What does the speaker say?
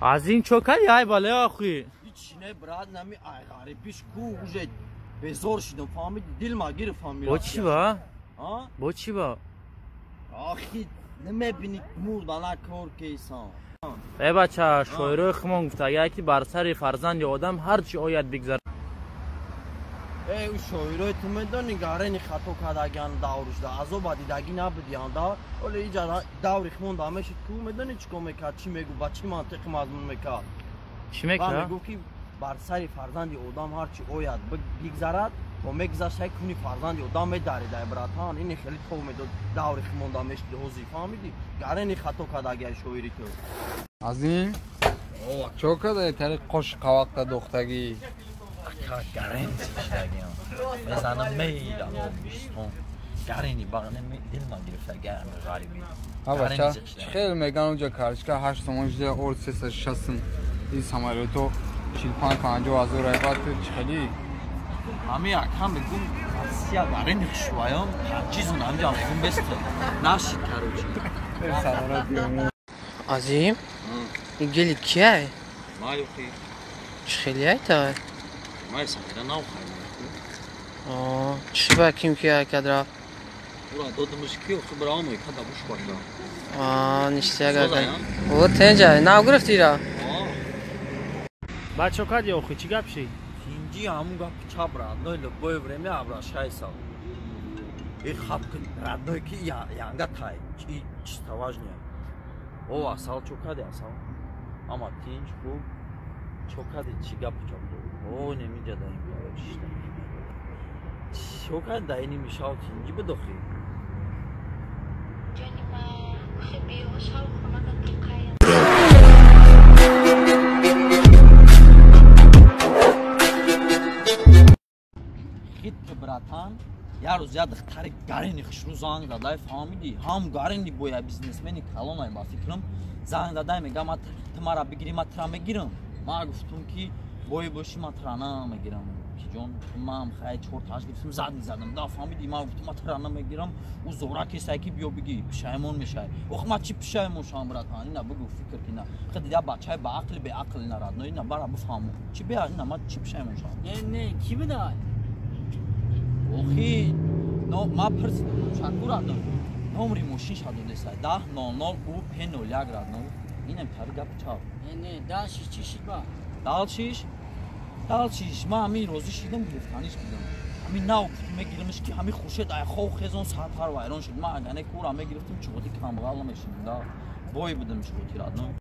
Аз ин чо кади ай бале охи? Ҳичи не брат, нами ай ғарибиш ку уже безор шидам, фаҳмиди? Дилма гирифт фаҳмида. Бо чӣ ба? Бо чӣ ба? Охи намебини мурдана кор кейсан. Э бача, шоирои хумон гуфта, ки бар сари фарзанди одам ҳар чӣ ояд бигзар. Э, ӯ шоирои ту медонӣ гарени хато кардагиан даврушда, азоба дидагӣ набудиан да. Оле иҷа даври хумон да мешид ку медонӣ чӣ кор мекард, чӣ мегуфт, ба чӣ мантиқи мазмун мекард? Чӣ мекард? Мегуфт ки бар сари фарзанди одам ҳар чӣ ояд бигзарад, то мегузашта куни фарзанди одам медаридай братан. Ини хеле тов медод даври хумон да мешид ҳозир, фаҳмидӣ? Гарени хато кардагиай шоири ту. Азим, чо кардай тариқ қоши қавақта духтагӣ? Гарен чишдагиам. Мезанам мейдам бистон. Гарени бағне дилма гирифта гарми ғарибӣ. Ҳа бача, хеле меган уҷа карчка 8 сомон шуда, ор 360 ин самолёто 45-50 ҳазор айбат чӣ хели? Ҳами акам мегум Россия гарени хушваём, чизун ҳамҷа мегум бест. Нашид короче. Азим, ин гели кияй? Маюхи. Чӣ хели айтай? Май сахира нав хайм. Чӣ ба ким кияй кад рафт? Ура додимиш ки охи бираом када буш баша. Ништяк ака. О, тенҷа, нав гирифтира? Баъд чо кади охи, чӣ гап шид? Тинҷи ҳамун гапи чап родной любое время обращайся. И хап родной ки янга тай, и чисто важнее. О, асал чо кади асал? Ама тинҷ хуб. Чо кади чӣ гапи чап? О, немиҷа да ин короче. Чо кади да ини мишав тинҷи бидохи? Ҷони ма, хи биёшав хонада тиқаям. Хит братан, як рӯз як духтари гарени хушрӯ занг задай, фаҳмидӣ? Ҳам гарени боя бизнесмени калонай ба фикрам. Занг задай мега ма ту мара бигирӣ, ма тура мегирам. Ма гуфтум ки бой бошӣ ма тура намегирам. Ки ҷон, ман хай чор таш гирифтам, задни задам. Да фаҳмидӣ, ма гуфтум ма тура намегирам. Ӯ зора кесай ки биё бигӣ, пушаймон мешай. Ох, ма чӣ пушаймон шавам братан? Ина бигӯ фикр ки на. Хи дида бачаи ба ақли беақл ина родной, ина бара бифаҳму. Чӣ беа ина ма чӣ пушаймон шавам? Не, не, кӣ бидай? Охи, но ма пурсидам, шакур родной. Номери мошин додесай 10 00 У П 01 родной. Инам тари гапи чап. Не, не, дальше чӣ шид ба? Дальше дальше ма ҳамин розӣ шидам, гирифтаниш будам. Ҳамин нав гуфтум мегиримш ки ҳамин хуршед ай хов хезон сатар вайрон шуд. Ма агане кура мегирифтим, чуғоти камбағал намешидим да. Бой будам чуғоти родной.